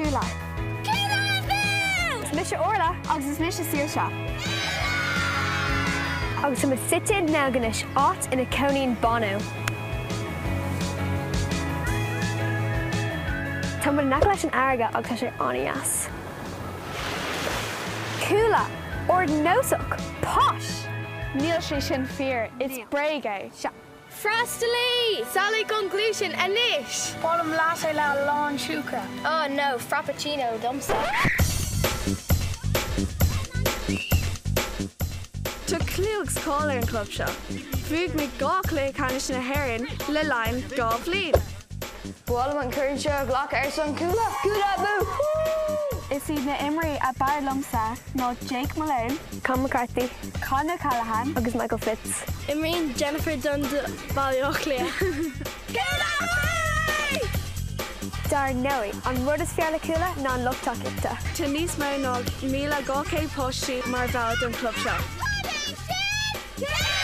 Cuala. Cuala Abú! Is mise Orla agus is mise Saoirse. Agus tá muid suite in Antigonish, áit ina cónaíonn Bono. Tá muid in aice leis an fharraige agus tá sé an-deas. Cuala! Ardnósach! Posh! Níl sé sin fíor, is bréag é. Sea. Freastalaí! Samhlaigh an ghluaiseann anois! B'áil liom latte le a lán siúcra. Oh no, frappuccino domsa. Tá clú agus cáil ar an chlub seo. Bhuaigh muid 2 chluiche ceannais na hÉireann le linn 2 bhliain. B'áil liom an corn seo a ghlacadh ar son Cuala. Cuala abú! Is iad na imreoirí ab fhearr liomsa ná Jake Malone, Con McCarthy, Con O'Callaghan agus Michael Fitz. Imríonn Jennifer Dunne do Bhaile Átha Cliath. Cuala abú! Dar ndóigh, an rud is fearr le Cuala ná an lucht tacaíochta. Tá níos mó ná 1,200 páistí mar bhall den chlub seo. Cuala!